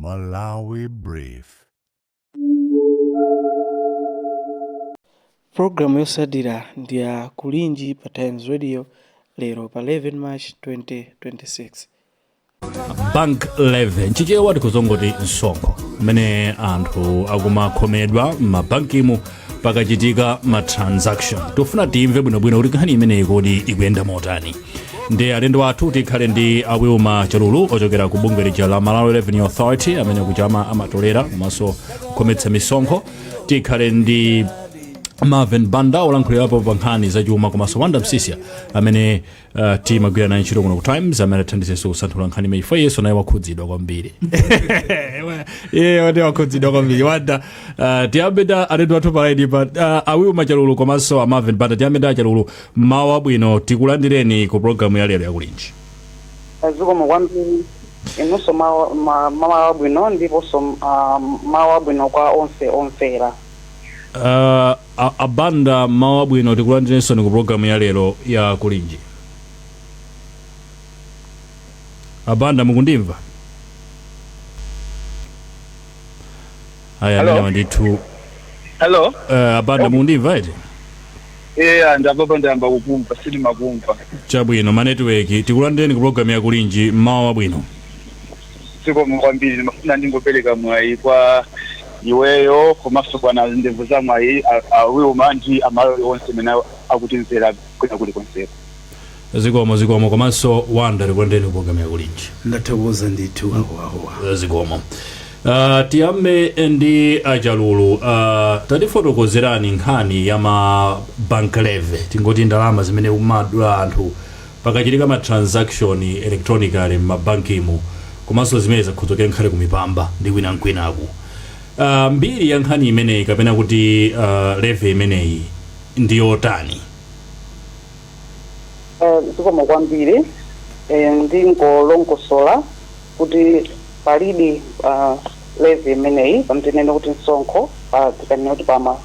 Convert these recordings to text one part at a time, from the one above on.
Malawi Brief. Programu yotsatira ndi ya Kulinji pa Times Radio lero pa 11 March 2026. Bank levy mchichewa tikuzongoti msonkho mmene anthu akumakhomedwa m'mabankimu pakachitika ma transaction. Tikufuna timve bwinobwino kuti nkhani imeneyi kodi ikuyenda motani. Ndi alendo athu tikhale ndi a Wilma Chalulu ochokera ku bungwe lija la Malawi Revenue Authority amene kuja amatolera komanso kukhometsa misonkho. Tikhale ndi Marvin Banda olankhulirapo pa nkhani zachuma komanso Wanda Msisya amene timagwira naye ntchito kuno ku Times amene athandizenso kusanthula nkhani imeneyi chifukwa iyenso naye wakhudzidwa kwambiri. Iye wati wakhudzidwa kwambiri. Wanda, tiyambe ndi alendo athu palaini pa a Wilma Chalulu komanso a Marvin Banda. Tiyambe ndi a Chalulu. Mmawa wabwino, tikulandireni ku programu ya lero yakulinji. Zikomo kwambiri. Inunso mawa wabwino ndiponso mawa wabwino kwa onse omvera. A Banda, mawa wabwino, tikulandirenso ku programu ya lero ya Kulinji. A Banda, mukundimva? Aya. Hello? Amenewa ndithu. Hello? A Banda, mukundimva eti? Eya, ndapapa ndayamba kukumva, sindimakumva. Chabwino, manetiweki. Tikulandireni ku programu ya Kulinji, mmawa wabwino. Zikomo kwambiri. Ndimafuna ndingopereka mwayi kwa iweyo komanso bwana ndevu za mwayi a Wilma ndi Amalawi onse amene akutimvera kwina kulikonseko. Zikomo, zikomo. Komanso Wanda, tikulandireni ku programu ya Kulinji. Ndathokoza ndithu, ahoahoa. Zikomo. Tiyambe ndi a Chalulu. Tatifotokozerani nkhani ya ma bank levy, tingoti ndalama zimene kumadula anthu pakachitika ma transaction electronically m'mabankimu, komanso zimene zakhudzokera nkhale kumipamba ndi kwina nkwinaku. Mbiri ya nkhani imeneyi kapena kuti levy imeneyi ndi yotani? Zikomo kwambiri. Ndingolongosola kuti palibe levy imeneyi, pamtinene kuti msonkho tikanena kuti pa ma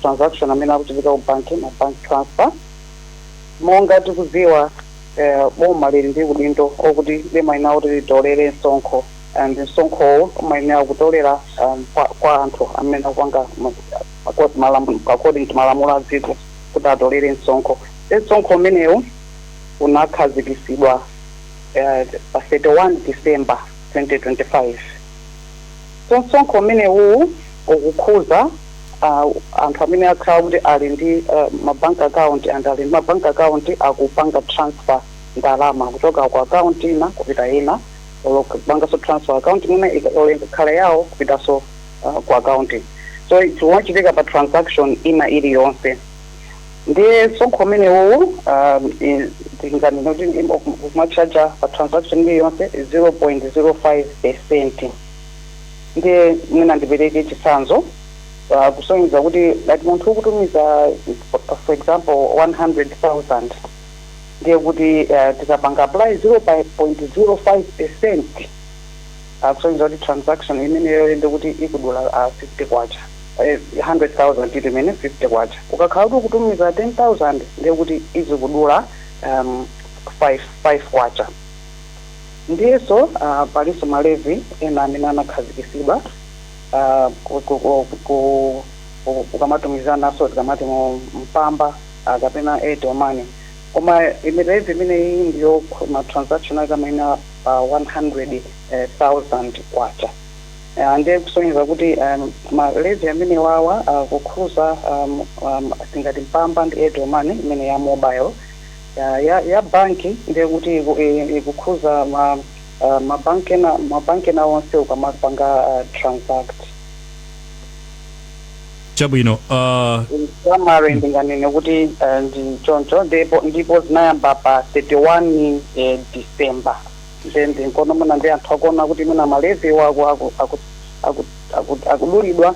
transaction amene akuchitika ku banki, ma bank transfer. Monga tikudziwa, boma lili ndi udindo okuti limayenera kuti litolere msonkho, and msonkhowo umayenera kutolera kwa anthu amene akupanga according to malamulo a dziko kuti atolere msonkho. Msonkho umenewu unakhazikitsidwa pa 31 December 2025. So msonkho umenewu ukukhuza anthu amene akhala kuti ali ndi ma bank account and ali ndi ma bank account akupanga transfer ndalama kuchoka ku account ina kupita ina, olo kupanganso transfer account mwina olo ikakhala yawo kupitanso ku account. So chikumachitika pa transaction ina iliyonse. Ndiye msonkho umenewu tinganene kuti kumachaja pa transaction iliyonse 0.05%. Ndiye mwina ndipereke chitsanzo kusonyeza kuti ngati munthu ukutumiza, for example, 100,000, ndiye kuti tikapanga apply 0.05%, kusonyeza kuti transaction imeneyo ndi kuti ikudula 50 kwacha, 100,000 ili imene 50 kwacha. Ukakhala kuti ukutumiza 10,000, ndiye kuti izikudula 5 kwacha. Ndiyenso palinso ma levy ena amene anakhazikitsidwa ukamatumizananso, tikamati mu Mpamba kapena Airtel Money, koma ime levy imeneyi ndiyo ma transaction ake amene pa 100,000 kwacha. Ndiye kusonyeza kuti ma levy amene wawa kukhuza tingati Mpamba ndi Airtel Money imene ya mobile, ya banki, ndiye kuti ikukhuza mabanki ena onse ukamapanga transact. Chabwino. Summary ndinganene kuti ndi choncho, ndipo zinayamba pa 31 December. Then ndinkono muna ndi anthu akuona kuti mwina ma levy akudulidwa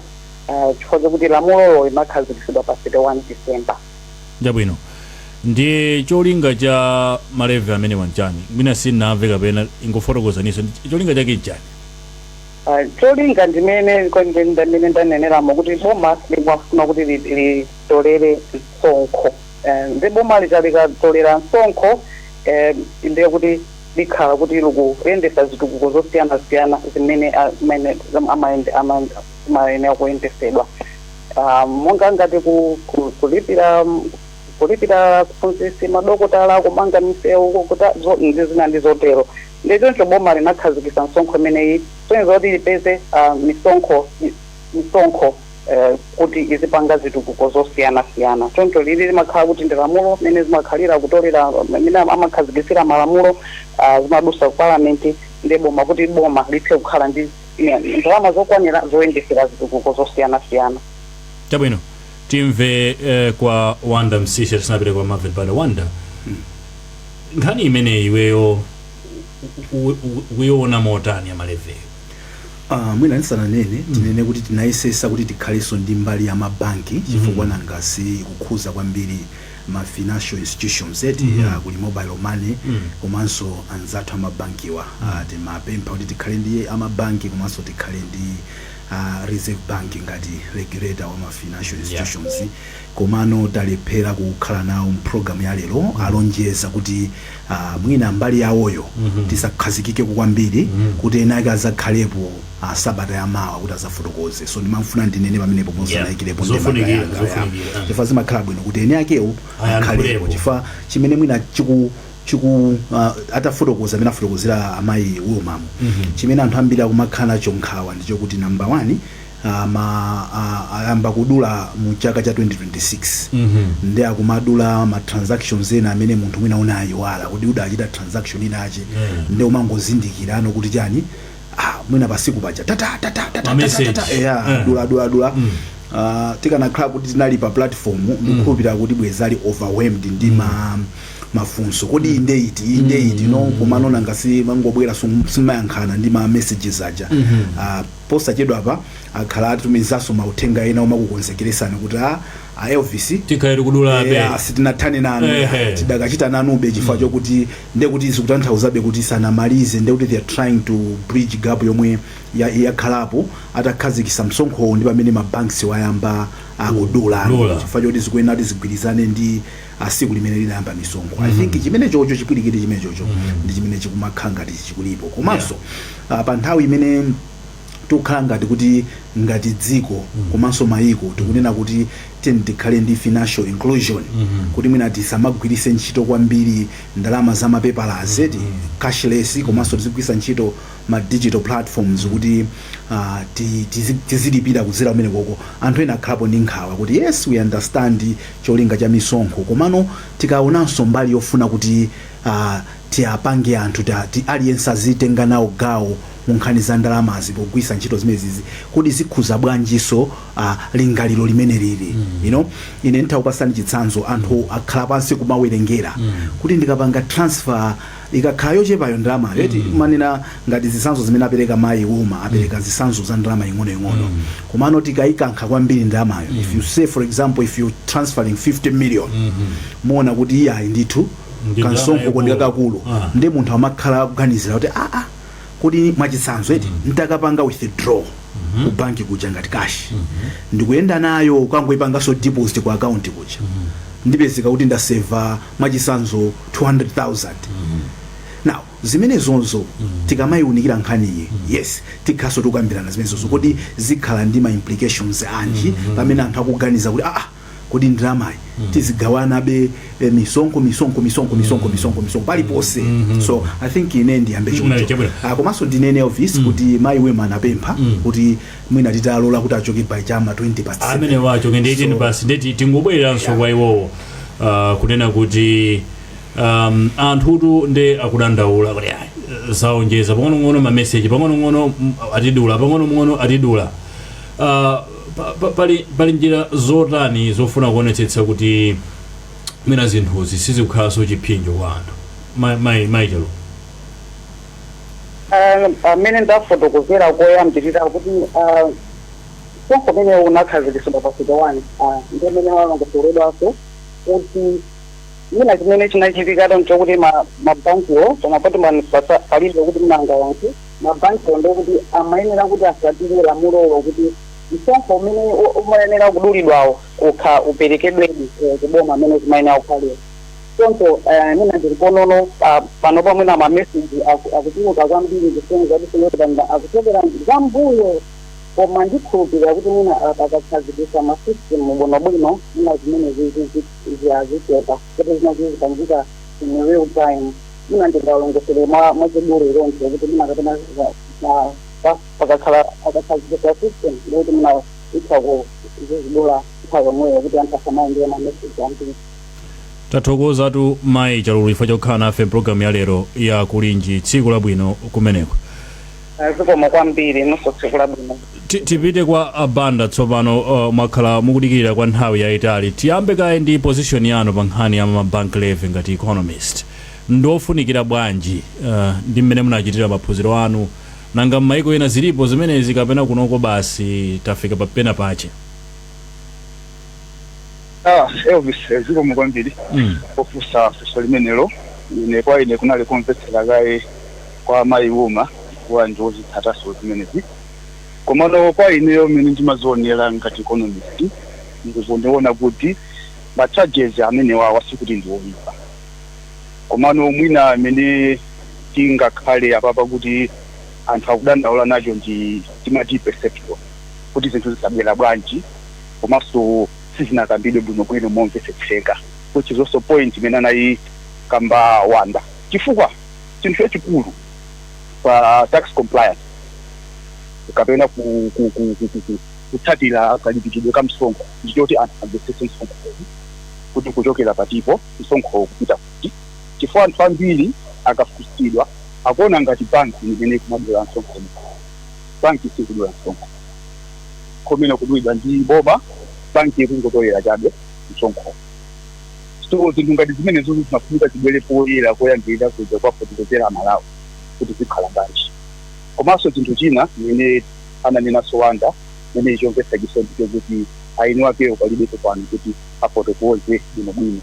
chifukwa chakuti lamulolo limakhazikitsidwa pa 31 December. Chabwino. Ndiye cholinga cha ma levy amene wanchani? Mwina sinnamve kapena ingofotokozaninso, cholinga chake nchani? Cholinga ndimene ndaneneramo kuti boma limafuna kuti litolere msonkho. Ndi boma likatolera msonkho, ndiye kuti Likhala kuti likuyendesa zitukuko zosiyanasiyana zimene zimayenera kuyendesedwa, monga ngati kulipira aphunzitsi, madokotala, kumanga misewu, ndi zina ndi zotero. Ndi choncho boma linakhazikitsa msonkho imeneyi soneza kuti lipeze misonkho kuti izipanga zitukuko zosiyanasiyana. Choncho lili limakhala kuti ndi lamulo mene zimakhalira kutolera, mene amakhazikitsira malamulo, zimadusa ku parliament ndi boma, kuti boma lithe kukhala ndi ndalama zokwanira zoyendesera zitukuko zosiyanasiyana. Chabwino, timve kwa Wanda Msisha tisanapite kwa Marvin Banda. Wanda, nkhani imeneyi iweyo ukuiona motani ya ma levy? Mwina ndisananene, tinene kuti tinayesesa kuti tikhalenso ndi mbali ya mabanki, chifukwa nangasi ikukhuza kwambiri ma financial institutions eti, kuli mobile money komanso anzathu amabankiwa. Timapempha kuti tikhale ndi amabanki komanso tikhale ndi Reserve Bank ngati regulator wa ma financial institutions, komano talephera kukhala nawo mpulogalamu ya lero. Alonjeza kuti mwina mbali yawoyo tisakhazikike kwambiri, kuti ena ake azakhalepo sabata yamawa kuti azafotokoze. So ndimafuna ndinene pamenepo mosanayikirepo. Zofunikira, zofunikira. Chifukwa zimakhala bwino kuti ene akewo Ayankhulepo. akhalepo, chifukwa chimene mwina chiku chiku atafotokoza amene afotokozera amayi Wilmamo, chimene anthu ambiri akumakhala nacho nkhawa ndichokuti, number one, ayamba kudula mu chaka cha 2026, ndi akumadula ma transactions ena amene munthu mwina unayiwala kuti udachita transaction inache, ndi umangozindikira ano kuti chani, mwina pasiku paja tata tata tata Ma message. tata, tata, yeah, dula dula dula. Tikanakhala kuti tinali pa platform, ndikukhulupirira kuti bwezali overwhelmed ndi mafunso, kodi inde iti, inde iti, no. Komano nangasi mangobwera, simayankhana ndi ma messages aja. Posachedwa apa akhala atumizanso mauthenga ena omakukonzekeresani kuti a Elvis tikhairi kudulabe. Sitinathane nanu, tidakachita nanube, chifukwa chokuti ndekuti zikutanthauzabe kuti sanamalize, ndekuti they are trying to bridge gap yomwe yakhalapo atakhazikisa msonkhowo ndi pamene mabanks wayamba akudula, Dula. chifukwa choti zikuyenera kuti zigwirizane ndi siku limene linayamba misonkho. I think chimene chocho, chipwirikiti chimene chocho ndi chimene chikumakhala ngati chikulipo. Komanso pa nthawi imene tikukhala ngati kuti ngati dziko komanso mayiko tikunena kuti tiyeni tikhale ndi financial inclusion, kuti mwina tisamagwirise ntchito kwambiri ndalama za mapepala eti, cashless, komanso tizigwirisa ntchito ma digital platforms kuti tizilipira kudzera kumene koko, anthu ena akhalapo ndi nkhawa kuti yes, we understand cholinga cha misonkho, komano tikaonanso mbali yofuna kuti tiapange anthu aliyense azitenga nawo gawo mu nkhani za ndalamazi pogwiritsa ntchito zimenezizi, kuti zikhuza bwanjiso lingaliro limene lili. Ine ndithakupasani chitsanzo. Anthu akhala pansi kumawerengera kuti ndikapanga transfer, ikakhala yochepayo ndalamayo eti, manena ngati zitsanzo zimene apereka mayi Wuma, apereka zitsanzo za ndalama ing'onoing'ono, komano tikayikankha kwambiri ndalamayo, if you say, for example, if you transferring 50 million, muona kuti iyayi ndithu Ndi kansonkho ndalama kondikakakulu. yaikulu. Ndi munthu amakhala akuganizira kuti kodi mwachitsanzo eti, ntakapanga withdraw ku banki kuja ngati cash, ndikuyenda nayo ukangoyipanganso deposit ku account kuja, ndipezeka kuti ndaseva mwachitsanzo 200,000. Now zimene zonzo tikamayiunikira nkhaniyi, yes, tikhaso tikukambirana zimenezozo, kodi zikhala ndi ma implications anji pamene anthu akuganiza kuti kodi ndalamayi tizigawanabe, misonkho, misonkho, misonkho, misonkho, misonkho, misonkho paliponse. So I think ine ndiyambe choncho. Chabwino. Komanso ndinene, Elvis, kuti mayi Wema anapempha kuti mwina titalola kuti achoke by chama 20 past 7. Amene wachoke ndi 18 past, ndeti tingobwereranso kwa iwowo, kunena kuti anthutu ndi akudandaula kuti ayi, zaonjeza pang'onong'ono, mameseji pang'onong'ono, atidula pang'onong'ono, atidula. Pali njira zotani zofuna kuonetsetsa kuti mwina zinthuzi sizikukhalanso chipsinjo kwa anthu, Mayi Chalo? Amene ndafotokozera koyambirira kuti msonkho umene unakhazikitsidwa pa 31, ndi umene walongosoledwanso kuti mwina chimene chinachitikatu nchokuti mabankiwo, koma poti palibe kuti mnanga yankhe, mabankiwo ndokuti amayenera kuti asatire lamulolo kuti msonkho umene umayenera kudulidwawo ukha uperekedwedi kuboma amene zimayenera kukhalira. Choncho mwina ndilikonono pano pamwena ma message akuchuluka kwambiri kusonyeza kuti siyotanda akuchokera zambuyo, koma ndikhulupirira kuti mwina akakhazikitsa ma system bwinobwino, mwina zimene zichepa kuti zina zizipangika in real time. Mwina ndingalongosere mwachidule lonse kuti mwina kapena pakakhala akakhazikitsa system, ndikuti mwina itha kuzizidula nthawi yomweyo kuti anthu asamayendera ma message ambiri. Tathokozatu, mayi Chalulu, chifukwa chokhala nafe mpulogalamu ya lero ya Kulinji. Tsiku labwino kumeneko. Zikomo kwambiri, nonso tsiku labwino. Tipite kwa abanda tsopano. Mwakhala mukudikirira kwa nthawi yayitali. Tiyambe kaye ndi position yanu pa nkhani ya ma bank levy. Ngati economist, ndofunikira bwanji ndi mmene munachitira maphunziro anu? Nanga m'maiko ena zilipo zimenezi kapena kunoko basi tafika papena pache? Ah, Elvis, zikomo kwambiri pofunsa funso limenelo. Ine kwa ine kunali kumvetsera kaye kwa mayi Uma wa ndiwozitsataso zimenezi, komano kwa ineyo mmene ndimazionera ngati economist, ndikuona kuti ma charges amenewa sikuti ndi oyipa, komano mwina amene tingakhale apapa kuti anthu akudandaula nacho ndi timati perception, kuti zinthu zisabwera bwanji, komanso sizinakambidwe bwinobwino momvetsetseka, which is also point imene anayikamba Wanda, chifukwa chinthu chachikulu pa tax compliance kapena kutsatira kalipitidwe ka msonkho ndichoti anthu amvetsetse msonkho kuti kuchokera patipo, msonkho kupita kuti, chifukwa anthu ambiri akafunsidwa akuona ngati banki imene ikumadula msonkho. Banki sikudula msonkho, komene kudulidwa ndi boma, banki ikungotolera chabe msonkho. So zinthu ngati zimenezo zimafunika zibwere poyera koyambirira kuja kwafotokozera Amalawi kuti zikhala bwanji. Komanso chinthu china imene ananenanso Wanda imene ichomvetsa chisoni chokuti aini wakewo palibepo pano kuti afotokoze bwinobwino,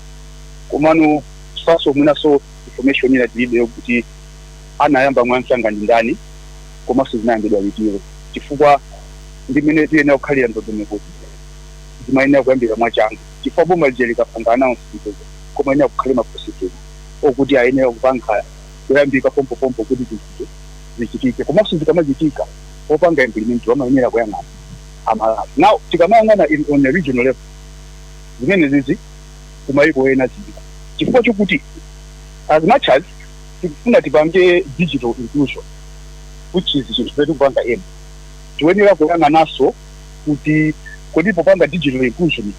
komano faso mwinaso information ina tilibe kuti anayamba mwansanga ndi ndani, komanso zinayambidwa litiro, chifukwa ndimene tiyenera kukhalira ndondomeko zimayenera kuyambira mwachangu, chifukwa boma lija likapanga announcement komayenera kukhale ma procedure okuti ayenera kupanga kuyambika pompopompo kuti zinthuzo zichitike. Komanso zikamachitika, popanga implement wamayenera kuyang'ana Amalawi. Now tikamayang'ana on a regional level, zimene zizi kumayiko ena ziliko, chifukwa chokuti as much as tikufuna tipange digital inclusion, which is chinthu chimene tikupanga emu, tiyenera kuyang'ananso kuti kodi popanga digital inclusion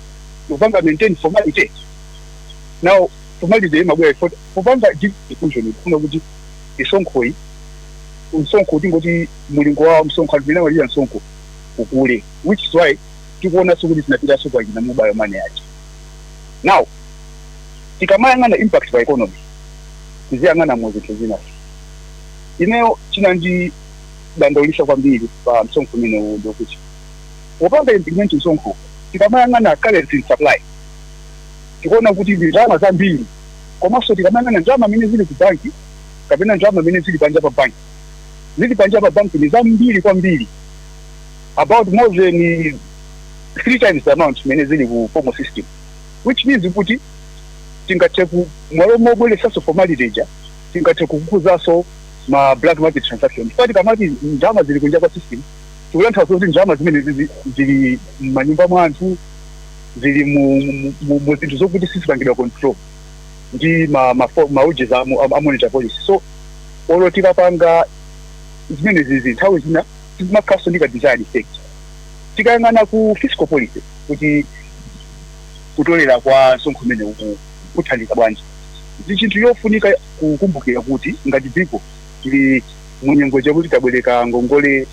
tikupanga maintain formality. Now formality imabwera popanga digital inclusion, ikufuna kuti misonkhoyi, msonkho tingoti mulingo wa msonkho, anthu amene amalira msonkho ukule, which is why tikuonanso kuti zinapitanso kwa china mobile money yacho. Now tikamayang'ana impact pa economy, tiziyang'ana mu zinthu zina. Ineyo chinandi dandaulisa kwambiri pa msonkho umenewu ndikuti popanga implement msonkho, tikamayang'ana currency in supply, tikuona kuti ndi ndalama zambiri. Komanso tikamayang'ana ndalama amene zili ku banki kapena ndalama amene zili panja pa banki, zili panja pa banki ni zambiri kwambiri, about more than three times the amount imene zili ku formal system, which means kuti tingathe ku mwalo mobweresanso formality ija, tingathe kukuzanso ma black market transaction, chifukwa tikamati ndalama zili kunja kwa system, tikutanthauza kuti ndalama zimene zili m'manyumba mwa anthu, zili mu zinthu zokuti sizipangidwa control ndi ma ujes a monetary policy. So olo tikapanga zimene zizi, nthawi zina timakhaso ndi ka desired effect. Tikayang'ana ku fiscal policy kuti kutolera kwa msonkho umene uku kuthandiza bwanji, ndi chinthu chofunika kukumbukira kuti ngati dziko tili munyengo chakuti tabwereka ngongole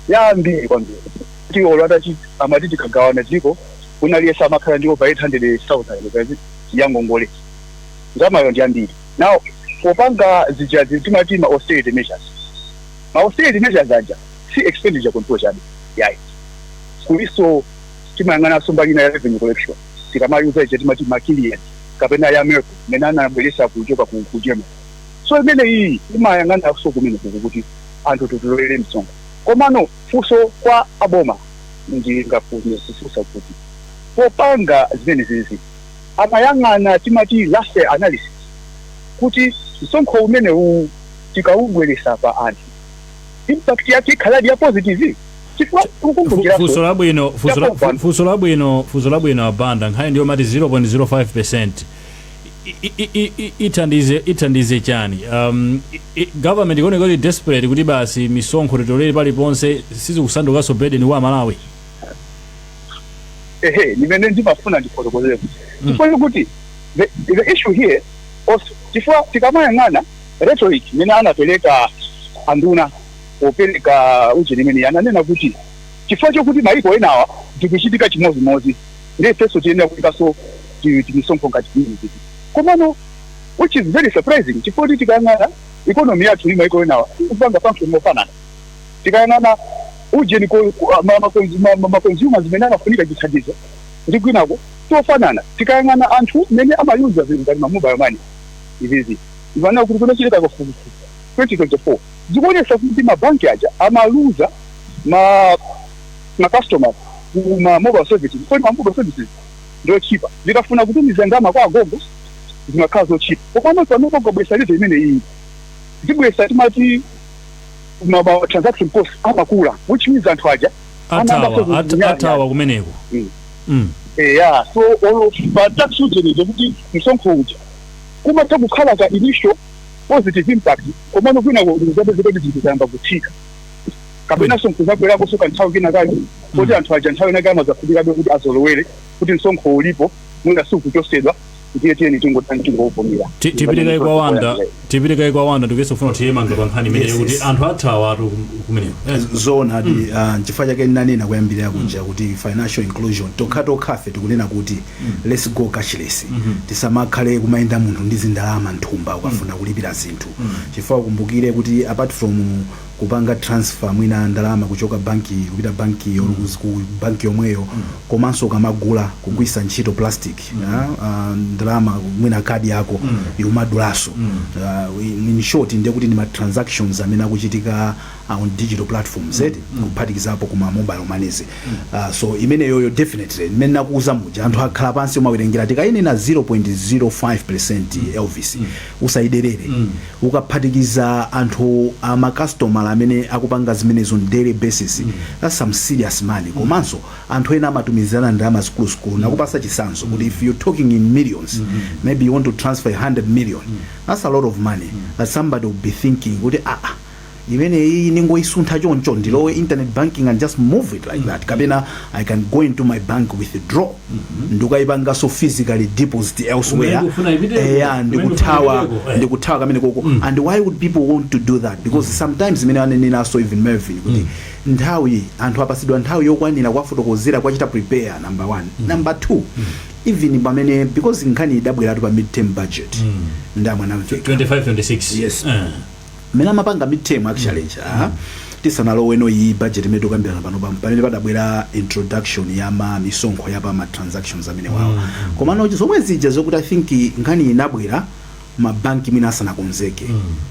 yambiri kwambiri, kuti olo atachi amati tikagawana dziko, wina aliyense amakhala ndi over 800,000 ya ngongole. Ndalamayo ndi yambiri. Now popanga zija timati ma austerity measures, ma austerity measures aja si expenditure control chabe yayi, kuliso timayang'ananso mbali ina ya revenue collection, tikamayuza ija timati ma kapena ya Merkel imene anabweresa kuchoka ku Germany. So imene iyi imayang'ananso kumene kuku kuti anthu titolere msonkho. Komano funso kwa aboma ndingafune kufunsa kuti popanga zimene zizi Amayang'ana timati Laffer analysis, kuti msonkho umenewu tikaubweresa pa anthu, impact yake ikhaladi ya positive, chifukwa tikukumbukiraso Funso labwino, Chapo. funso labwino, abanda. Nkhani ndiyo mati 0.05 ithandize chani? Government ikuoneka kuti desperate kuti basi misonkho titolere paliponse, sizikusandukanso burden wa Malawi. Ehe, nimene ndimafuna ndifotokozere, chifukwa kuti the issue here also, chifukwa tikamayang'ana rhetoric imene anapereka anduna popereka ujeni imene ananena kuti chifukwa chokuti maiko enawa zikuchitika chimozimozi, ndiye ifenso tiyenera kuikaso timisonkho ngati timenezi. Komano which is very surprising, chifukwa kuti tikayang'ana economy yathu ndi maiko enawa ikupanga function mofanana. Tikayang'ana ujeni ma consumers zimene amafunika chithandizo ndi kwinako tofanana. Tikayang'ana anthu mmene amayuza zinthu ngati ma mobile money izizi, ivanena kuti kunachitika kafukufuku 2024, zikuonesa kuti mabanki aja amaluza ma customers ku ma mobile services, kodi ma mobile services ndiochipa. Zikafuna kutumiza ndalama kwa agogo zimakhala zochipa. Komano panopo ukabwesa levy imene iyi, zibwesa timati ma transaction cost amakula, which means anthu aja athawa athawa kumeneko. Eya, so olo pa tax ujeni, kuti msonkho uja kumatha kukhala ka initial positive impact, komano kwina kuzapezeka kuti zinthu zayamba kutsika, kapenanso nkuzabwerako kanthawi kina kake kuti anthu aja nthawi inake amazafunikabe kuti azolowere kuti msonkho ulipo, mwina sikuchosedwa, ndiye tiyeni tingotani, tingovomera. Tipitikayi kwa Wanda, ndikuyesa kufuna kutiyemanga pa nkhani imeneyo kuti anthu athawatu kumeneko. Zoonadi. Chifukwa chake ndinanena kuyambirira kuja kuti financial inclusion, tokha tokhafe tikunena kuti let's go cashless, tisamakhale kumayenda munthu ndi zindalama nthumba ukafuna kulipira zinthu, chifukwa kumbukire kuti apart from kupanga transfer mwina ndalama kuchoka banki kupita banki yo ku banki yomweyo, komanso ukamagula kugwisa ntchito plastic, ndalama mwina kadi yako ikumadulaso. In short, ndiye kuti ndi ma transactions amene akuchitika on digital platforms eti, kuphatikizapo kuma mobile monies. So imeneyoyo definitely imene nakuuza muja, anthu akhala pansi umawerengera, tikayinena 0.05%, Elvis, usayiderere. Ukaphatikiza anthu amakastomala amene akupanga zimenezo on daily basis, that's some serious money. Komanso anthu ena amatumizirana ndalama zikuluzikulu. Nakupasa chisanzo kuti if you're talking in millions, maybe you want to transfer 100 million, that's a lot of money that somebody will be thinking kuti, ah ah, imene iyi ningoisuntha choncho, ndilowe internet banking and just move it like that, kapena I can go into my bank, withdraw, ndikukayipanganso physically deposit elsewhere. Kumene kufuna ipiteko. Eya, Kumene ndikuthawa kufuna ipiteko. Ndikuthawa kamene koko. And why would people want to do that? Because sometimes imene anenenaso even Melvin kuti nthawi, anthu apasidwa nthawi yokwanira kwafotokozera, kwachita prepare, number one. Number two, even pamene, because nkhani idabweratu pa midterm budget, ndamwanamveka. 25 26. Yes. Mmene amapanga midterm actually, tisanaloweno iyi budget imene tikukambirana pano, pamene padabwera introduction ya ma misonkho ya pa ma transactions amene wawo. Komano zomwe zija zokuti I think nkhani inabwera mabanki mwina asanakonzeke,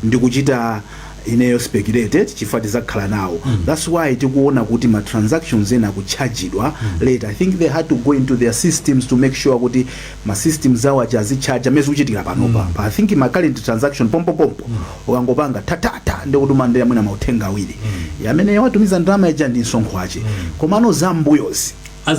ndikuchita ineyo speculated, chifukwa tizakhala nawo. That's why tikuona kuti ma transactions ena akuchajidwa later. I think they had to go into their systems to make sure kuti ma systems awo aja azichaja amene zikuchitikira panopa. I think ma current transaction pompopompo ukangopanga tatata, ndikuti umandera mwina mauthenga awiri amene watumiza ndalama ija ndi msonkho wache. Komano zambuyozi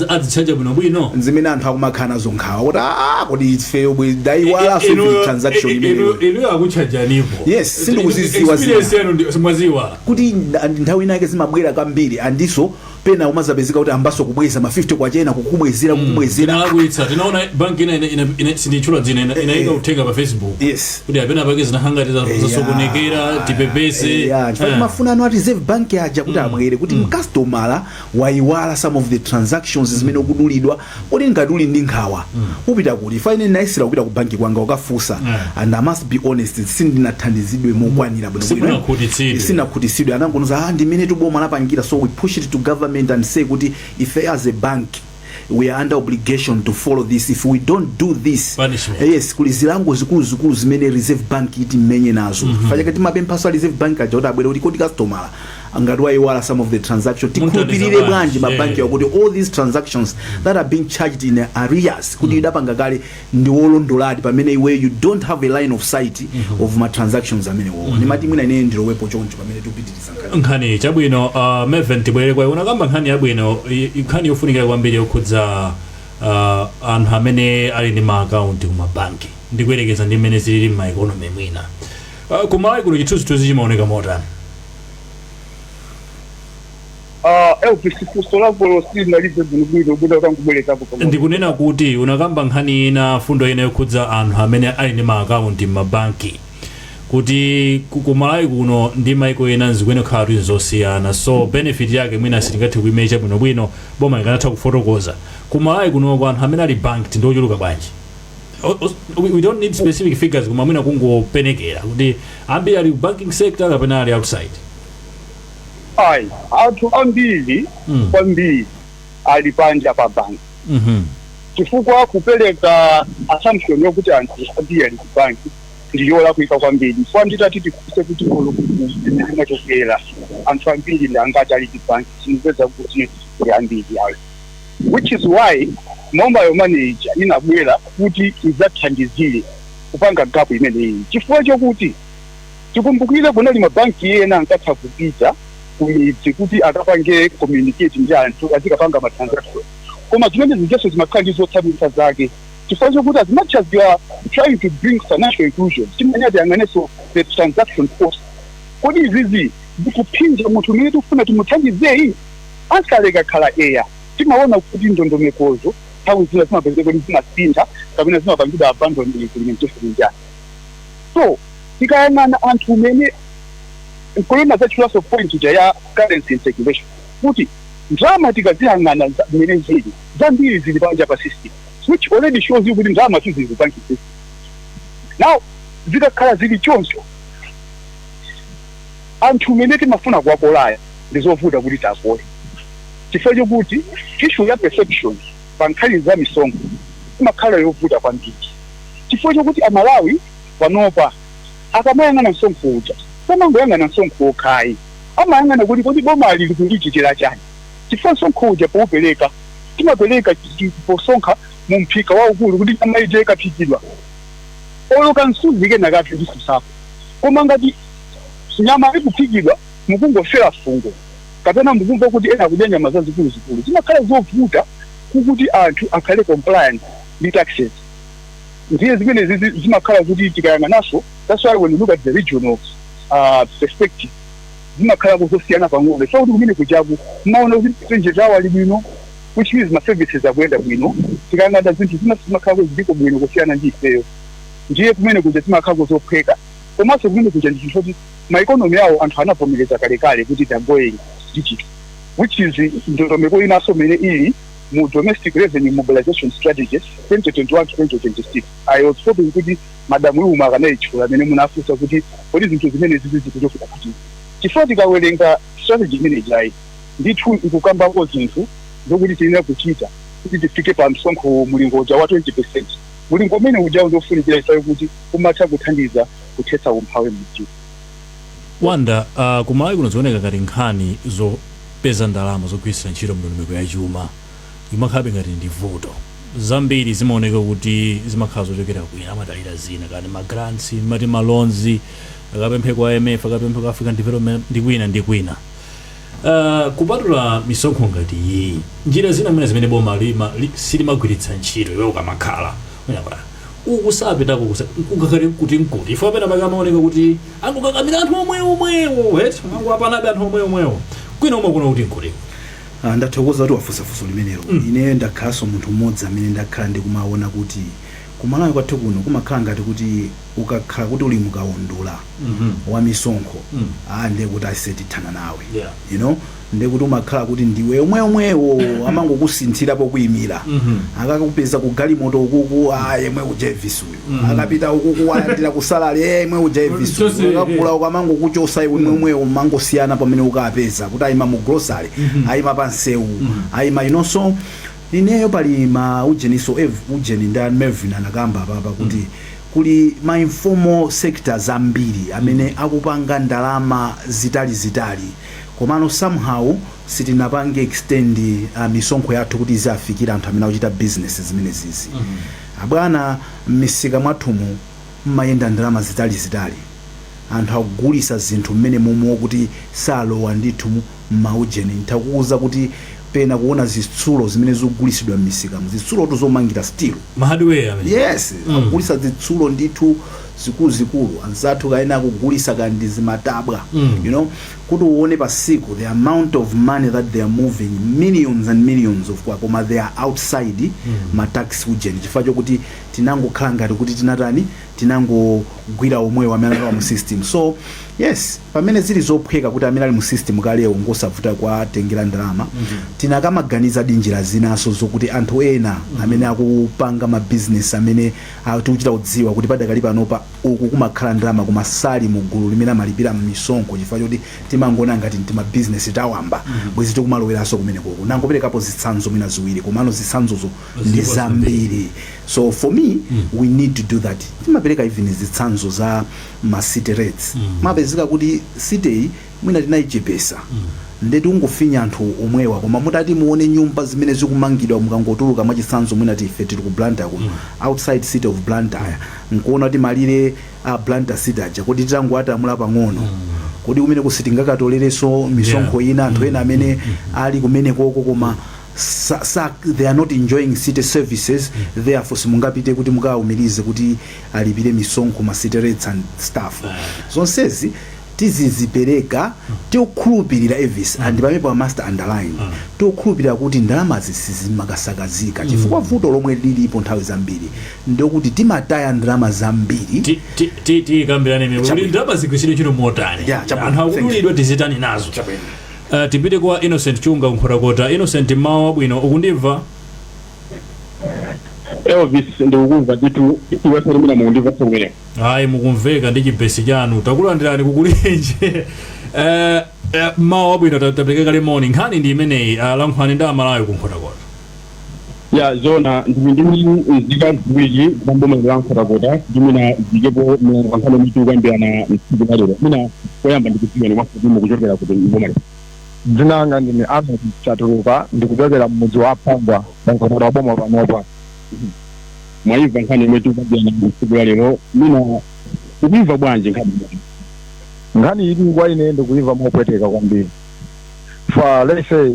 Azichaja bwinobwino. Zimene anthu akumakhala nazo nkhawa kuti, ah, kodi ife bwe ndayiwala so transaction imeneyo. Inuyo akuchajanipo. Yes, sindikuziziwa. Experience yanu mwaziwala. Kuti nthawi inake zimabwera kambiri, andiso pena umazapezeka kuti ambaso kubweza ma 50 kwachena, kukubwezera, kukubwezera. Tinalakwitsa, tinaona banki ina, sinditchula dzina, inayika uthenga pa Facebook kuti apena pake zinahangati zasokonekera, tipepese. Yeah, chifukwa timafuna anu a Reserve Bank aja kuti abwere kuti mkastomala wayiwala some of the transactions zimene ukudulidwa, kuti ngati uli ndi nkhawa upita kuti? Fa ine ndinayesera kupita ku banki kwanga ukafunsa, and I must be honest, sindinathandizidwe mokwanira bwinobwino. Simunakhutitsidwe. Sinakhutitsidwe. Anangonuza, ah, ndimene tuboma lapangira. So we push it to government and say kuti ife as a bank we are under obligation to follow this. If we don't do this, Punishment. Yes, kuli zilango zikuluzikulu zimene Reserve Bank iti mmenye nazo. Mm -hmm. Fachake timapemphaso a Reserve Bank aja kuti abwere kuti kodi customer Ngati wayiwala some of the transaction, tikhulupirire Munthandiza bwanji bwanji, mabanki kuti all these transactions that are being charged in arrears kuti idapanga kale ndi wolondoladi, pamene iwe you don't have a line of sight of ma transactions amenewo? Ndimati mwina ine ndilowepo choncho pamene tikupitiriza nkhani. Nkhani chabwino. Meven, tibwerere kwa unakamba nkhani yabwino, nkhani yofunikira kwambiri yokhudza anthu amene ali ndi maakaunti kumabanki, ndikuyerekeza ndi mmene zilili m'ma economy mwina. Kumalawi kuno chithunzithunzi chimaoneka motani? Elvis, funso lako silinalize bwinobwino, bwino kangubwerezapo pang'ono. Ndikunena kuti unakamba nkhani ina, fundo ina yokhudza anthu amene ali ndi maakaunti m'mabanki, kuti kumalawi kuno ndi maiko ena zikuyenera kukhala kuti zosiyana, so benefit yake mwina sitingathe kuimecha bwinobwino. Boma likanatha kufotokoza, kumalawi kunoko anthu amene ali banked ndi ochuluka bwanji? We don't need specific figures, koma mwina kungopenekera kuti ambiri ali ku banking sector kapena ali outside. Ayi, anthu ambiri kwambiri ali panja pa banki, chifukwa kupereka assumption yokuti anthu ambiri ali ku banki ndi yolakwika kwambiri, chifukwa nditati tikuse kuti olo kumene mwachokera anthu ambiri ndi angati ali ku banki, tinipeza kuti ndi ambiri ayo, which is why mobile money ija inabwera kuti idzathandizire kupanga gap imeneyi, chifukwa chokuti tikumbukire kunali mabanki ena ankatha kupita kumidzi kuti akapange communicate ndi anthu, azikapanga ma transaction, koma zimene zijaso zimakhala ndi zotsamwitsa zake, chifukwa chokuti as much as you are trying to bring financial inclusion, timene tiyang'anenso the transaction cost. Kodi izizi zikuphinja munthu umene tikufuna timuthandizeyi? Ansaleka khala eya. Timaona kuti ndondomekozo nthawi zina zimapezeka kuti zimasintha kapena zimapangidwa abandon implementation njani. So tikayang'ana anthu umene nkulena zachulaso point ija ya currency in circulation, kuti ndalama tikaziyang'ana mmene zili, zambiri zili panja pa system, which already shows you kuti ndalama sizili ku banking system. Now zikakhala zili choncho, anthu umene timafuna kuwakolaya ndi zovuta kuti takole, chifukwa chokuti issue ya perception pa nkhani za misonkho imakhala yovuta kwambiri, chifukwa chokuti Amalawi panopa akamayang'ana msonkho uja samangoyang'ana msonkho wokhayi, amayang'ana kuti kodi boma lili kundichitira chani? Chifukwa msonkho uja poupereka timapereka posonkha mu mphika waukulu kuti nyama ija ikaphikidwa oloka msuzi kena kake ndisusako. Koma ngati nyama ikuphikidwa mukungofera fungo kapena mukumva kuti ena akudya nyama zazikuluzikulu, zimakhala zovuta kukuti anthu akhale compliant ndi taxes. Ndiye zimene zimakhala kuti tikayang'ananso, that's why when you look at the regional perspective zimakhala kuzosiyana pang'ono, chifukwa kuti kumene kujaku maona kuti percentage awo ali bwino, which means ma services akuyenda bwino. Tikayang'ana zinthu zina zimakhala kuti ziliko bwino kusiyana ndi ifeyo. Ndiye kumene kuja zimakhala kuzophweka, komanso kumene kuja ndi chinthu choti ma economy awo anthu anavomereza kalekale kuti they're going digital, which is ndondomeko inanso imene ili mu Domestic Revenue Mobilization Strategy 2021 to 2026. I was hoping kuti Madam Luma akanayitchula amene munafunsa kuti kodi zinthu zimene zizi zikuchokera kuti, chifukwa tikawerenga strategy imene ijayi ndithu ikukambako zinthu zokuti tiyenera kuchita kuti tifike pa msonkho mulingo uja wa 20%. Mulingo umene ujawo ndofunikira ifayo kuti umatha kuthandiza kuthetsa umphawi mdziko. Wanda, kumalawi kuno zioneka ngati nkhani zopeza ndalama zogwiritsa ntchito mndondomeko ya chuma imakhalabe ngati ndi vuto. Zambiri zimaoneka kuti zimakhala zochokera kwina, amadalira zina kani ma grants, mati ma loans, akapemphe kwa IMF, akapemphe kwa African Development ndi kwina ndi kwina. Kupatula misonkho ngati iyi, njira zina mwina zimene boma silimagwiritsa ntchito, iwe ukamakhala mwina kuti uku sapitako kungakhale kuti nkuti ifo apena pake amaoneka kuti angokakamira anthu omwe omwewo eti angowapanabe anthu omwe omwewo kwina omwe kuno kuti nkuti? Ah, ndathokoza kuti wafunsa funso limenelo. Ine ndakhalanso munthu mmodzi amene ndakhala ndikumaona kuti kumalawi kwathu kuno kumakhala ngati kuti ukakhala kuti uli mukaundula wa misonkho, ah, ndiye kuti ase tithana nawe. Ndiye kuti umakhala kuti ndiwe omwe omwewo amangokusinthira pokuyimira. Akakupeza ku galimoto ukuku, ah, yemwe uja Elvis uyu. Akapita ukuku walandira ku salary, eh, yemwe uja Elvis uyu. Akagula ukamangokuchosa iwe mwemwewo, mangosiyana pamene ukapeza kuti ayima mu grocery, ayima pa msewu, ayima. So ineyo pali ma ujeniso ujeni ndi Melvin anakamba apapa kuti kuli ma informal sectors ambiri amene akupanga ndalama zitali zitali. Komano somehow sitinapange extend misonkho yathu kuti iziafikira anthu amene akuchita business zimenezizi. Abwana, m'misika mwathumu mmayenda ndalama zitalizitali. Anthu akugulisa zinthu mmene momwe kuti salowa ndithu m'maujeni. Ntakuuza kuti pena kuona zitsulo zimene zikugulisidwa m'misikamu, zitsulotu zomangira steel. Ma hardware amene. Yes, akugulisa zitsulo ndithu zikuluzikulu. Anzathu kaena akugulisa kandi zimatabwa. Kuti uone pasiku the amount of money that they are moving, millions and millions of kwa, koma they are outside ma tax ujeni, chifukwa chokuti tinangokhala ngati kuti tinatani, tinangogwira omwewo amene analowa mu system. So yes, pamene zili zophweka kuti amene ali mu system kalewo ngosavuta kuwatengera ndalama, tinakamaganiza dinjira zinaso zokuti anthu ena amene akupanga mabizinesi amene tikuchita kudziwa kuti padakali panopa uku kumakhala ndalama koma sali mu gulu limene amalipira misonkho, chifukwa choti timangona ngati ndi mabizinesi tawamba, bwezi tikumaloweranso kumene koko. Nangoperekapo zitsanzo mwina ziwiri, komano zitsanzozo ndi Zilipo. zambiri. So for me, we need to do that. Timapereka even zitsanzo za ma city rates. Mapezeka kuti city iyi mwina tinayichepesa, ndeti ungofinya anthu omwewa, koma mutati muone nyumba zimene zikumangidwa mukangotuluka, mwachitsanzo mwina tife tili ku Blantyre kuno, outside city of Blantyre, nkuona kuti malire a Blantyre city aja kuti titangoatamula pang'ono, kodi kumene kusitingakatolerenso misonkho ina anthu ena amene ali kumene koko, koma sa, they are not enjoying city services? Therefore simungapite kuti mukawumirize kuti alipire misonkho, ma city rates and stuff. Zonsezi tizizipereka tikukhulupirira, Elvis, and pamenepo I must underline, tikukhulupirira kuti ndalamazi sizimakasakazika, chifukwa vuto lomwe lilipo nthawi zambiri ndikuti timataya ndalama zambiri. Tikambirane imene kuti Chabwino. ndalama zigwiritsidwe ntchito motani. Yeah, chabwino. Anthu akudulidwa, tizitani nazo? Tipite kwa Innocent Chunga, Nkhotakota. Innocent, mawu abwino, ukundimva? Elvis, ndikukumva ndithu. Iwenso limene mukundimva kumeneko? Ayi, mukumveka ndi chibesi chanu. Takulandirani kukulinje. Mawu abwino, tapereka kale moni. Nkhani ndi imeneyi, lankhulani ndi Amalawi kuNkhotakota. Ya, zona, ndili ndi nzika ziwiri za mboma la Nkhotakota kuti mwina zikepo mlango nkhani mitu kuyambirana mtsiku la lero. Mwina koyamba ndikudziweni mwafupi, mukuchokera kuti mboma lero? Dzina langa ndine Ahmed Chatuluka, ndikuchokera mmudzi wa Phangwa, paNkhotakota boma panopa. Mwayimva nkhani imene tikukambirana mtsiku la lero, mwina ukuimva bwanji nkhani imeneyi? Nkhani ili kwa ine ndikuimva mopweteka kwambiri. For let's say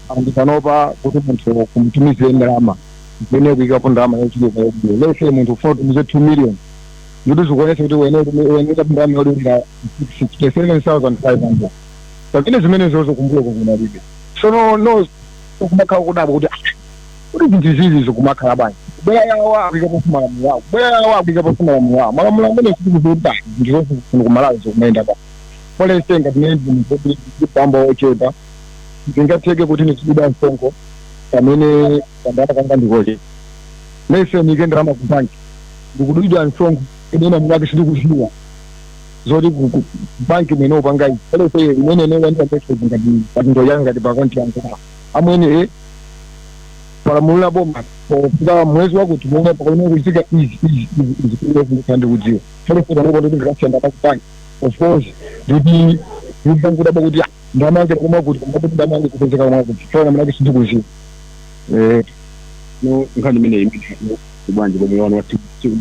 andi panopa kuti munthu kumtumizire ndalama kumene kuyikapo ndalama yochuluka yobwino, let's say munthu ufuna utumize 2 million, ndikuti zikuonesa kuti uyenera ndalama yolipira 67,500, pamene zimene zozo kumbuyo kunalibe. Sono no kumakhala kudabwa kuti ah, kuti zinthu izizi zikumakhala bwanji? Kubwera yawo akuyikapo malamulo awo, kubwera yawo akuyikapo malamulo awo, malamulo amene sitikuziuta zinthu zonse kuno kumalawi zikumayenda pa polese. Ngati mene ndipamba ochepa, zingatheke kuti ndizidula msonkho pamene kandalama kanga ndikoche? Lese nike ndalama ku banki, ndikudulidwa msonkho imene mwake sindikuziwa zoti ku banki imene upanga izi. Polese imene ine landira message ngati patinto yanga, ngati pa akaunti yanga, amwene, palamulira boma pofika mwezi wakuti momwe pakuyenera kuchitika izi, izi, izi, izi, izi, ndikhala ndikudziwa. Polese panopo nditi ndikasiya ndalama ku banki, of course nditi ndikudabwa kuti ah, ndalama yake komwe kuti, koma kuti ndalama yake kupezeka komwe kuti fona mnake sindikuziwa. No, nkhani imeneyi imene bwanji pomwe wanu wa tsiku?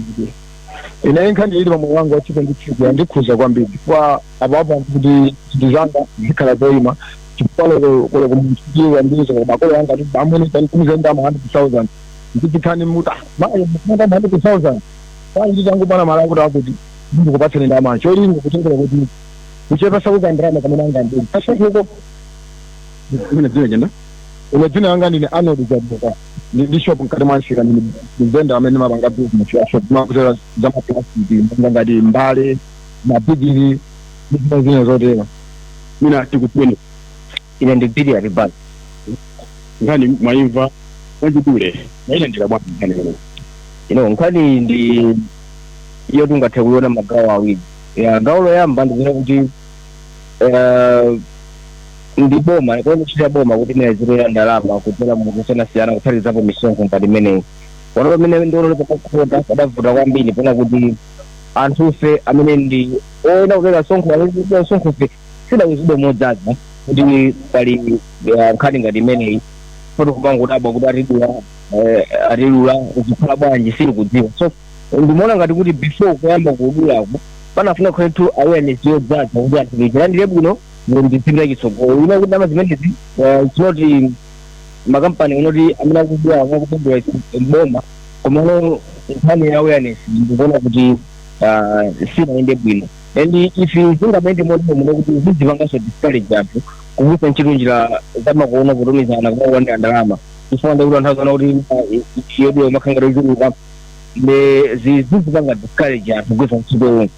Ine nkhani ili pamoyo wanga wa tsiku ndi tsiku yandikhuza kwambiri, chifukwa apapo kuti zinthu zanga zikhala zoyima, chifukwa lero koloko munthu wandiuza makolo anga kuti amwene tanitumize ndalama 100,000, ndizikhani muti mayi mukunda 100,000 payi nditangopana mala akuti akuti ndikupatseni ndalama, cholinga kutengera kuti kuchepesa kukandalama kamene angandini kasekuko. Imene dzina chenda? Ine dzina langa ndine Arnold Jabuka, ndi shop mkati mwa msika, ndine vendor amene mapanga business ya shop, makutera za maplastiki monga ngati mbale, mabigiri ndi zina zina zotero. Mina tikudziweni? Ine ndi Bili Alibani. Nkhani mwayimva mwachidule, mwayilandira bwanji nkhani imeneyi? Ino nkhani ndi iyo tungathe kuiona magawo awiri. Ya gawo loyamba ndikuona kuti ndi boma kuona ntchito ya boma kuti inazitolera ndalama kudzera mu kusiyanasiyana, kuphatikizapo misonkho ngati imeneyi. Pano pamene ndiona pakukhota padavuta kwambiri, pona kuti anthufe amene ndi oyena kupereka msonkho, amene msonkhofe sidawuzidwe modzaza. Kuti pali nkhani ngati imeneyi, poti kumangodabwa kuti atidula, atidula zikhala bwanji, sindikudziwa. So ndimaona ngati kuti before kuyamba kudulako panafuna kukhaletu awareness yodzaza kuti anthu tichilandire bwino, ndizipita chitsogolo. Ina kuti ndalama zimenezi, it's not makampani unoti amene akudula akupindula boma, komano nkhani ya awareness ndikuona kuti sinayende bwino. And if zingamayende modimo muno kuti zizipanganso discourage anthu kugwiritsa ntchito njira zamakono kutumizana kumakulandira ndalama, chifukwa ndikuti anthu azaona kuti yodula imakhala ngati yochuluka, ne zizipanga discourage anthu kugwiritsa ntchito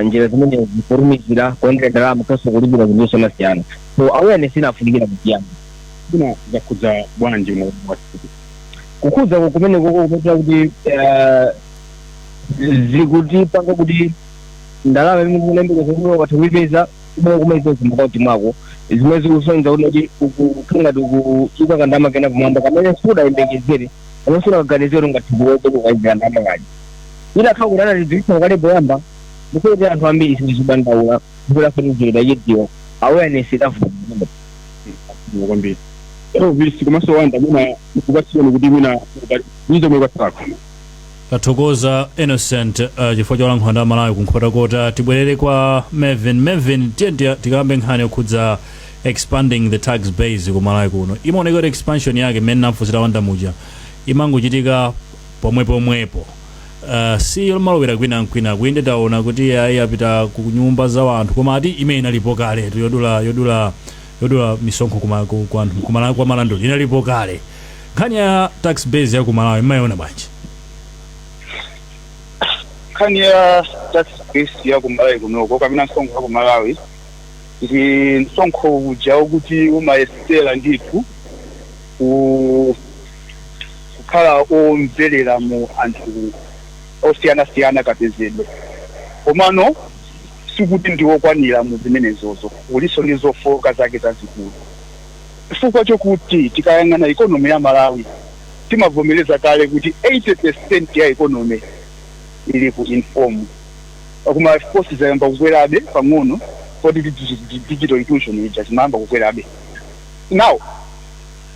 njira zimenezi kutumizira, kulandira ndalama komanso kulipira zinthu zosiyanasiyana. So awareness inafunikira kutiyamba. Kuna zakhudza bwanji moyo wathu? Kukhudza kumene koko kupetera kuti zikutipanga kuti ndalama imene mukulembekeza kuti ukatha kuipeza, umene kumaipeza m'akaunti mwako, zimene zikusonyeza kuti ukukhala ngati ukuika kandalama kena kumwamba kamene sudayembekezere, kamene sudakaganizire kuti ungathe kuweke kukayizira ndalama kaja. Itakhala kuti anatidziwitsa kale poyamba, ndikuti anthu ambiri sizidandaula zikulafanizira chidziwa awareness idavuta. Kwambiri, Elvis komanso Wanda, mwina kupatsiyeni kuti mwina izo mwe kwatsalako. Tathokoza, Innocent, chifukwa cholankhula ndi Amalawi kuNkhotakota. Tibwerere kwa Mevin. Mevin, tiye tikambe nkhani yokhudza expanding the tax base ku Malawi kuno. Imaoneka kuti expansion yake, mmene namfunsira Wanda muja, imangochitika pomwe pomwepo, si malowera kwina nkwina kuyende. Taona kuti ayi, apita ku nyumba za anthu, koma ati imene inalipo kale yodula misonkho kuma, ku anthu kwa malandoli inalipo kale. Nkhani ya tax base ya ku Malawi mmayiona bwanji? Nkhani ya tax base ya ku Malawi kunoko kapena msonkho wa ku Malawi ndi msonkho uja wokuti umayesera ndithu kukhala omverera mu anthu osiyanasiyana kapezedwe, komano sikuti ndiwokwanira mu zimenezozo, uliso ndi zofoka zake zazikulu, chifukwa chokuti tikayang'ana economy ya Malawi, timavomereza kale kuti 80% ya economy ili ku informal, koma of course zayamba kukwerabe pang'ono poti digital inclusion ija zimayamba kukwerabe. Now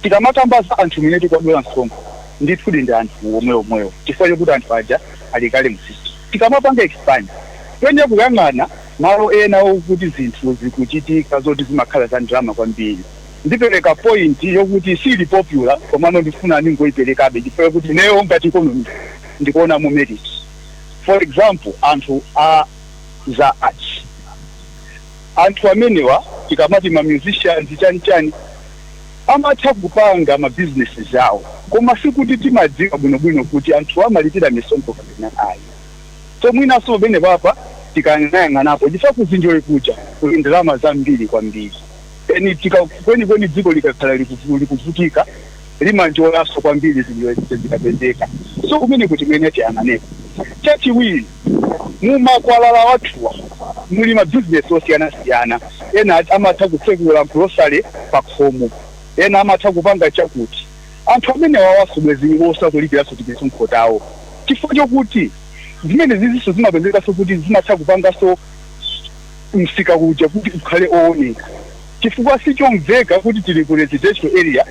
tikamakamba za anthu mene tikwadula msonkho, ndithudi ndi anthu omwe omwewo, chifukwa chokuti anthu aja ali kale mu system. Tikamapanga expand, tiyenera kuyang'ana malo ena okuti zinthu zikuchitika zoti zimakhala za ndalama kwambiri. Ndipereka point yokuti sili popular, komano ndifuna ningoyiperekabe chifukwa chokuti ineyo ngati economist ndikuona mu merit. For example, anthu a za arts, anthu amenewa tikamati ma musicians, chani chani, amatha kupanga ma businesses awo, koma sikuti timadziwa bwinobwino kuti anthu amalipira misonkho kapena ayi. So mwinaso pamene papa tikayang'anapo, chifukwa kuzinjoyi kuja kuli ndalama zambiri kwambiri, eni tika kwenikweni dziko likakhala likuvutika limanjoyanso kwambiri zinjoyi zikapezeka. So kumene kuti mwene tiyang'anepo. Chachiwiri, mumakwalala wathuwa muli mabizinesi osiyanasiyana. Ena amatha kutsekula grocery pa khomo, ena amatha kupanga chakuti. Anthu amene wawaso bwezi osakulipiranso timisonkho tawo, chifukwa chokuti zimene zizinso zimapezekanso kuti zimatha kupanganso msika kuja kuti ukhale ooneka, chifukwa sichomveka kuti tili ku residential area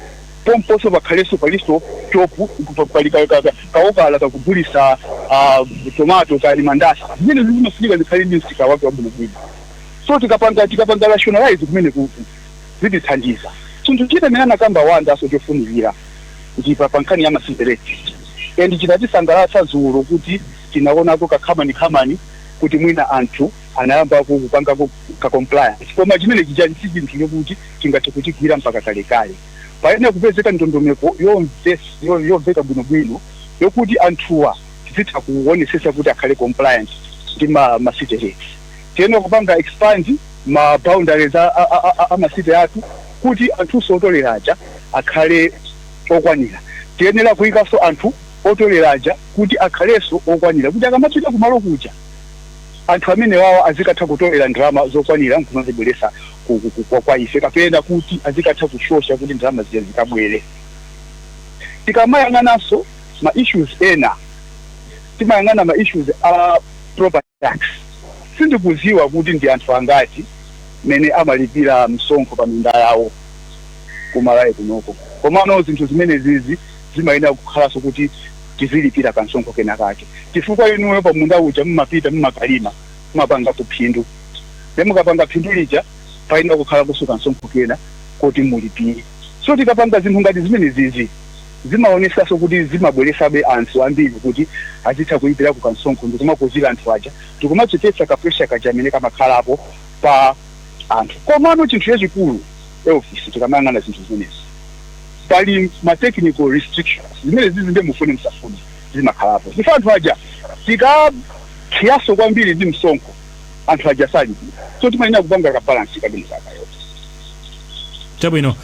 pomponso pakhalenso palinso chopu, pali kaokala kakugulisa tomato kali mandasi. Zimene zimafunika zikhale ndi msika wake wabwinobwino. So tikapanga rationalize kumene kuku zitithandiza. Chinthu china imene anakamba Wandaso chofunikira ndipa pa nkhani ya ma city rates, and chitatisangalatsa dzulo kuti tinaonako kakhamani khamani kuti mwina anthu anayambako kupangako ka compliance, koma chimene chichali si chinthu chokuti tingathe kuchigwira mpaka kalekale. Payenera kupezeka ndondomeko yomveka bwinobwino yokuti anthuwa tizitha kuonesesa kuti akhale compliant ndi ma city rates. Tiyenera kupanga expand ma boundaries a ma city athu kuti anthuso otoleraja akhale okwanira. Tiyenera kuyikanso anthu otoleraja kuti akhalenso okwanira, kuti akamapita kumalo kuja anthu amene wawa azikatha kutolera ndalama zokwanira nkumazibweresa kwa ife, kapena kuti azikatha kushosha kuti ndalama zija zikabwere. Tikamayang'ananso ma issues ena, timayang'ana ma issues a property tax. Sindikuziwa kuti ndi anthu angati Mene amalipira msonkho pa minda yawo kumalawi kunoko, komano zinthu zimene zizi zimayenera kukhalanso kuti tizilipira kansonkho kena kake, chifukwa inuyo pa munda uja mumapita, mumakalima, mumapanga kuphindu. Then mukapanga phindu lija, payenera kukhala kusuka msonkho kena kuti mulipire. So tikapanga zinthu ngati zimene zizi, zimaonesanso kuti zimabweresabe anthu ambiri kuti azitha kulipira ku kansonkho, ndikumakozera anthu aja, ndikumachepetsa ka pressure kaja amene kamakhalapo pa anthu. Komano chinthu chachikulu, Elvis, tikamayang'ana zinthu zimenezi, pali ma technical restrictions zimene zizi, nde mufune musafune zimakhalapo. Ife anthu aja tikaphiyaso kwambiri ndi msonkho, anthu aja salipira. So timayenera kupanga ka balance kabwino kakayo. Chabwino.